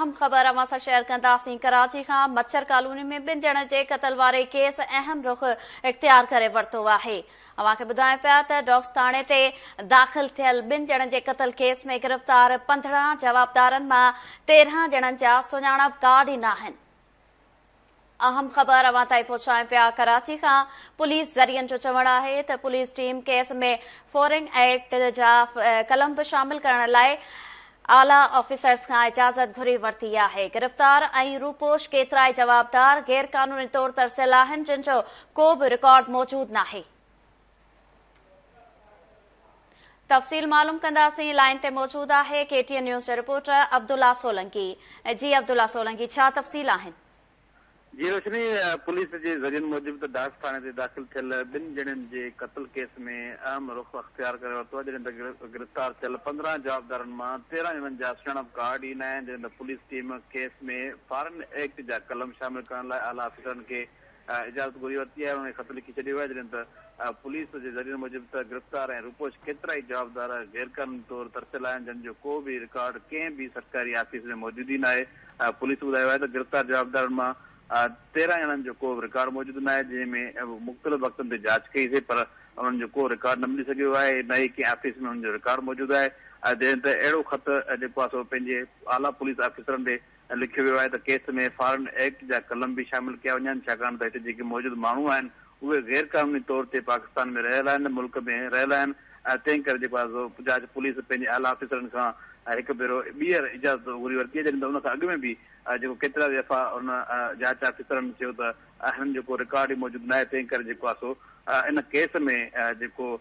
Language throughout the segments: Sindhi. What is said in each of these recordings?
اهم خبر اوهان سان شيئر ڪنداسين ڪراچي کان مڇر ڪالوني ۾ ٻن ڄڻن جي قتل واري ڪيس اهم رخ اختيار ڪري ورتو آهي اوهان کي ٻڌايون پيا ته ڊاڪس ٿاڻي تي داخل ٿيل ٻن ڄڻن جي قتل ڪيس ۾ گرفتار 15 جوابدارن مان 13 ڄڻن جا سڃاڻپ ڪارڊ ئي ناهن. اهم خبر اوهان تائين پهچايون پيا ڪراچي کان پوليس ذريعن جو چوڻ آهي ته police team case ۾ foreign act جا قلم به شامل ڪرڻ لاء اعليٰ آفيسرز کان اجازت گهري ورتي آهي گرفتار ۽ روپوش ڪيترائي جوابدار غير قانوني طور ترسيل آهن جن جو ڪو به رڪارڊ موجود ناهي. تفصيل معلوم ڪنداسين لائين تي موجود آهي ڪي ٽي اين نيوز جو رپورٽر عبدالله سولنگي جي عبدالله سولنگي ڇا تفصيل آهن. جي روشني پوليس جي ذريعن موجب ته ڊاڪس ٿاڻي تي داخل ٿيل ٻن ڄڻين جي قتل ڪيس ۾ اهم رخ اختيار ڪري ورتو آهي جڏهن ته گرفتار ٿيل 15 جوابدارن مان 13 ڄڻن جا سڃاڻپ ڪارڊ ئي ناهن جڏهن ته police team case ۾ foreign act جا قلم شامل ڪرڻ لاء اعليٰ آفيسرن کي اجازت گهري ورتي آهي، انهن کي خط لکي ڇڏيو آهي، جڏهن ته پوليس جي ذريعن موجب ته گرفتار ۽ روپوش ڪيترائي جوابدار غيرقانوني طور ترسيل آهن، جن جو ڪو به رڪارڊ ڪنهن به سرڪاري آفيس ۾ موجود ئي ناهي، پوليس ٻڌايو آهي ته گرفتار جوابدارن مان 13 ڄڻن جو ڪو به رڪارڊ موجود ناهي، جنهن ۾ مختلف وقتن تي جاچ ڪئي سي پر انهن جو ڪو رڪارڊ نه ملي سگهيو آهي، نه ئي ڪنهن آفيس ۾ انهن جو رڪارڊ موجود آهي، جڏهن ته اهڙو خط جيڪو آهي سو پنهنجي اعليٰ پوليس آفيسرن ڏي لکيو ويو آهي ته ڪيس ۾ فارن ايڪٽ جا قلم به شامل ڪيا وڃن ڇاڪاڻ ته هتي جيڪي موجود ماڻهو آهن اهي غير قانوني طور تي پاڪستان ۾ رهيل آهن ملڪ ۾ رهيل آهن تنهن ڪري جيڪو آهي سو جاچ پوليس پنهنجي اعليٰ آفيسرن کان هڪ ڀيرو ٻيهر اجازت گهري ورتي آهي جڏهن ته ان کان اڳ ۾ به جيڪو ڪيترا دفعا ان جاچ آفيسرن چيو ته هنن جو ڪو رڪارڊ ئي موجود ناهي تنهن ڪري جيڪو آهي سو ان ڪيس ۾ جيڪو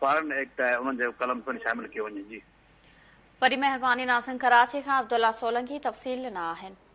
فارن ايڪٽ آهي انهن جو قلم پڻ شامل ڪيو وڃي جي. وڏي مهرباني ناظرين ڪراچي کان عبدالله سولنگي تفصيل ڏنا آهن.